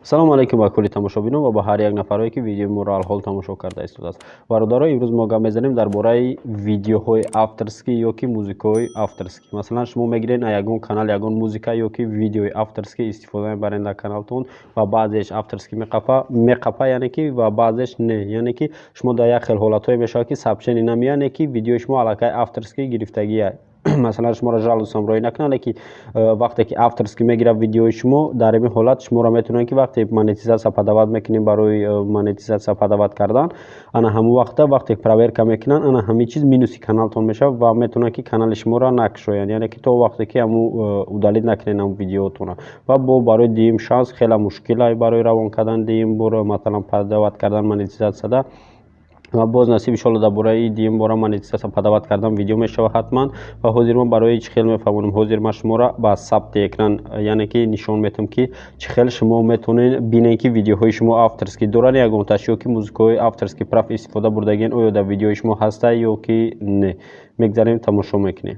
Салому алайкум ба кулли тамошобинон ва ба ҳар як нафарое, ки видеои моро алҳол тамошо карда истодааст. Бародаро, имрӯз мо гап мезанем дар бораи видеоҳои авторский ё ки музикаҳои авторский. Масалан, шумо мегиред ягон канал ягон музика ё ки видеои авторский истифода мебаред дар каналтон ва баъзеаш авторский меқапа, яъне ки, ва баъзеш не. Яъне ки шумо дар як хел ҳолатҳое мешавад, ки сообщение намеяд, не ки видеои шумо аллакай авторский гирифтагия. Масалан, шуморо жалобасам роҳӣ накунанд, леки вақте ки авторский мегирад видеои шумо, дар ин ҳолат шуморо метавонанд, ки вақте монетизатсия подавать мекунем, барои монетизатсия подавать кардан, ана ҳамон вақта, вақте проверка мекунанд, ана ҳамин чиз минуси каналтон мешавад ва метавонанд, ки канали шуморо накушоянд, яъне ки то вақте ки ҳамун удалить накунед ҳамун видеотонро. Ва бо барои дуюм шанс хеле мушкил барои равон кардан, дуюм бор, масалан, подавать кардан монетизатсияда. Ва боз насиб, иншолло, дар бораи дуюм бора монетизатсия подавать кардан видео мешавад ҳатман. Ва ҳозир мо барои чӣ хел мефаҳмонем? Ҳозир ман шуморо ба сабти экран, яъне ки, нишон метавам, ки чӣ хел шумо метавонед бинед, ки видеоҳои шумо авторский доранд ягонташ ё ки музикаҳои авторский прав истифода бурдагиен оё дар видеои шумо ҳаста ё ки не. Мегзарем, тамошо мекунем.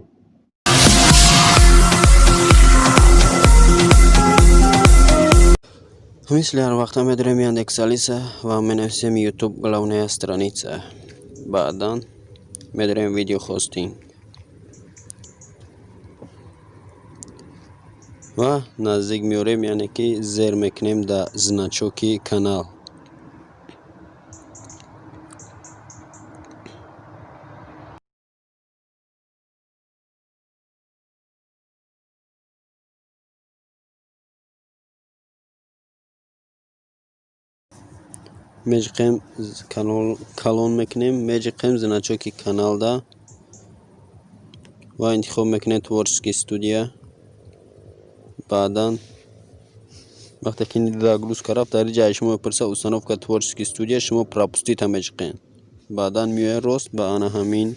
Мисли ҳар вақта медорем Яндекс Алиса ва менависем «Ютуб главная страница». Баъдан медорем «Видео хостинг» ва наздик меорем, яъне ки зер мекунем дар значоки канал. Меҷиқем, калон мекунем, меҷиқем значоки каналда ва интихоб мекунем «Творческий студия». Баъдан, вақте ки загрузка рафт, дар ҷае шумо мепурсад «Установка творческий студия», шумо «Пропустить»-а меҷиқед. Баъдан меояд рост ба ана ҳамин,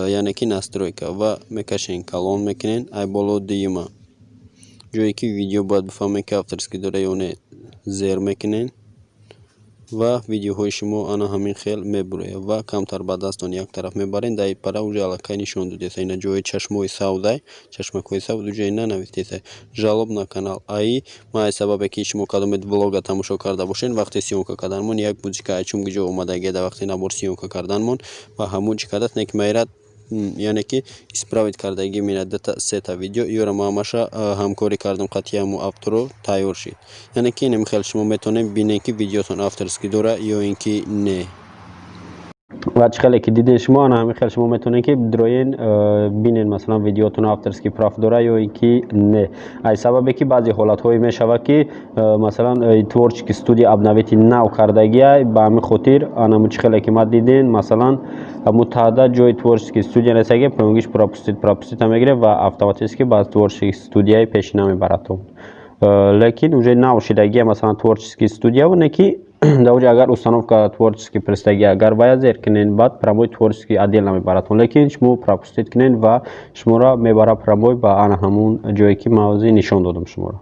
яъне ки настройка, ва мекашен, калон мекунен. Ай боло дуюма ҷое ки видео бояд бифаҳмед, ки авторский дора ё не, зер мекунен ва видеоҳои шумо ана ҳамин хел мебурояд. Ва камтар ба дастон як тараф мебарен, дар пара уже аллакай нишон додеса. Ина ҷои чашмҳои савдай, чашмакҳои савд, уҷа ина навиштеса «Жалоба на канал». Аи ма аз сабабе ки шумо кадомед влога тамошо карда бошед, вақте съёмка карданмон як музика айчун ҷо омадагия дар вақти набор съёмка карданмон ва ҳамун чӣ кардааст, не ки майрат, яъне ки исправить кардагӣ мена дута сета видео ёро ма ҳамаша ҳамкорӣ кардам қатъи ҳамун авторо, тайёр шид. Яъне ки инам хел шумо метавонед бинед, ки видеотон авторский дора ё ин ки не. Ва чӣ хеле ки дидед шумо, ана ҳамин хел шумо метавонед, ки дроен бинед, масалан, видеотон авторский прав дора ё ин ки не. Аз сабабе ки баъзе ҳолатҳое мешавад, ки масалан, творческий студия обновить нав кардагия, ба ҳамин хотир анаму чӣ хеле ки ма диден, масалан, ҳамун таҳда ҷои творческий студия нестаги, поёнгиш «Пропустить», «Пропустить»-а мегиред ва автоматически ба творческий студияи пешина мебарадтон. Лекин уже нав шидагия, масалан, творческий студия, не ки дар оҷа агар установка творческий пристаги, агар бояд зер кунен, баъд прямой творческий отдельно мебарадтон. Лекин шумо «Пропустить» кунен ва шуморо мебара прямой ба ана ҳамун ҷое, ки ман ҳозир нишон додам шуморо.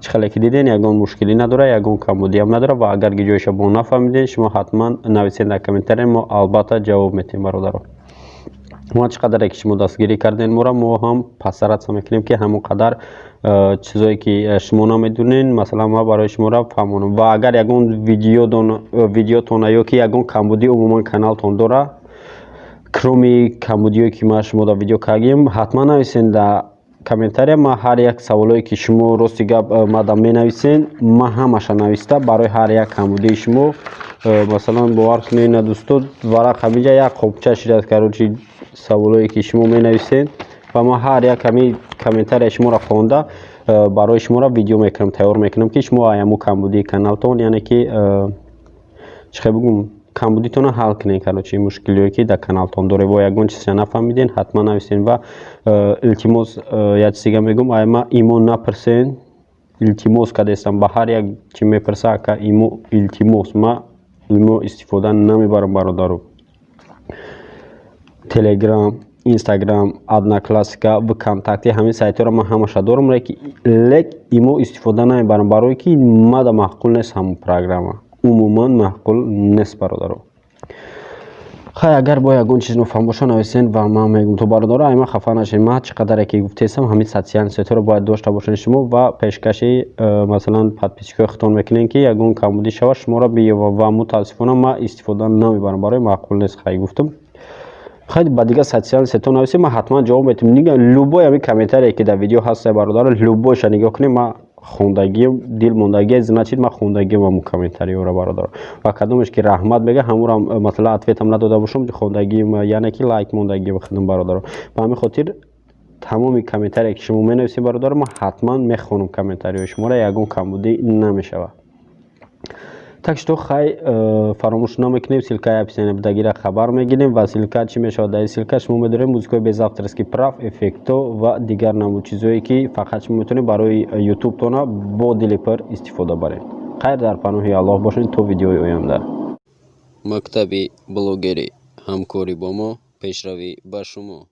Чӣ хеле ки диден, ягон мушкилӣ надорад, ягон камбудиам надорад. Ва агар ки ҷоеша бо нафаҳмиден, шумо ҳатман нависед дар комментария, мо албатта ҷавоб метиҳем. Бародаро, мо чӣ қадаре ки шумо дастгирӣ кардем моро, мо ҳам постараться мекунем, ки ҳамон қадар чизое ки шумо намедонед, масалан, ман барои шуморо фаҳмонам. Ва агар ягон видеотона ё ки ягон камбудӣ умуман каналтон дора, кроме камбудиҳое ки ман шумо дар видео кардем, ҳатман нависед дар комментария. Ман ҳар як саволое ки шумо, рости гап, мада менависен, ман ҳамаша нависта барои ҳар як камбудии шумо. Масалан, бовар кунед, на, дӯсто, варақ ҳаминҷа як қопча шидааст, короче, саволое ки шумо менависед, ва ман ҳар як ҳамин комментарияи шуморо хонда, барои шуморо видео мекунам, тайёр мекунам, ки шумо ҳамун камбудии каналтон, яъне ки, чӣ хел бигӯм, камбудитонро ҳал кунед. Короче, мушкилиҳое ки дар каналтон доред ва ягон чиза нафаҳмиден, ҳатман нависед. Ва илтимос, як чиз дига мегӯм: ай ма имо напурсен, илтимос кардастам. Ба ҳар як чи мепурса, ака, имо, илтимос, ма имо истифода намебарам, бародаро. Телеграм, Инстаграм, Одноклассники, ВКонтакте, ҳамин сайтҳоро ман ҳамаша дорам, лек имо истифода намебарам, барое ки мада маъқул нест. Ҳамун программа умуман маъқул нест, бародаро. Хай, агар бо ягон чиз нофаҳм боша, нависен ва ман мегӯм. То бародаро, ай ман хафа нашед. Ман чӣ қадаре ки гуфтесам, ҳамин социальный сетьҳоро бояд дошта бошед шумо ва пешкаши масалан, подписчикои худтон мекунед, ки ягон камбудӣ шавад, шуморо биёва. Ва мутаассифона, ман истифода намебарам, барои маъқул нест. Хай, гуфтам, хай, ба дигар социальный сетьҳо нависед, ман ҳатман ҷавоб метиҳам. Любой ҳамин комментарие, ки дар видео ҳаста, бародаро, любойша нигоҳ кунед, ман хондагиам, дил мондагия, значит, ман хондагиам ҳамун комментариёро, бародаро. Ва кадомеш ки раҳмат мега, ҳамурам, масалан, ответам надода бошам, хондагиам, яъне ки лайк мондагиам худам, бародаро. Ба ҳамин хотир тамоми комментарие, ки шумо менависед, бародаро, ман ҳатман мехонам комментариҳои шуморо, ягон камбудӣ намешавад. Так что, хай, фаромӯш намекунем, ссылкаи описание будагира хабар мегирем. Ва ссылка чӣ мешавад? Дар ин ссылка шумо медорем музикаҳои без авторский прав, эффектҳо ва дигар намуд чизҳое, ки фақат шумо метавонед барои ютубтона бо дили пур истифода баред. Хайр, дар паноҳи Аллоҳ бошед то видеои оянда. Мактаби блогерӣ: ҳамкорӣ бо мо, пешравӣ ба шумо.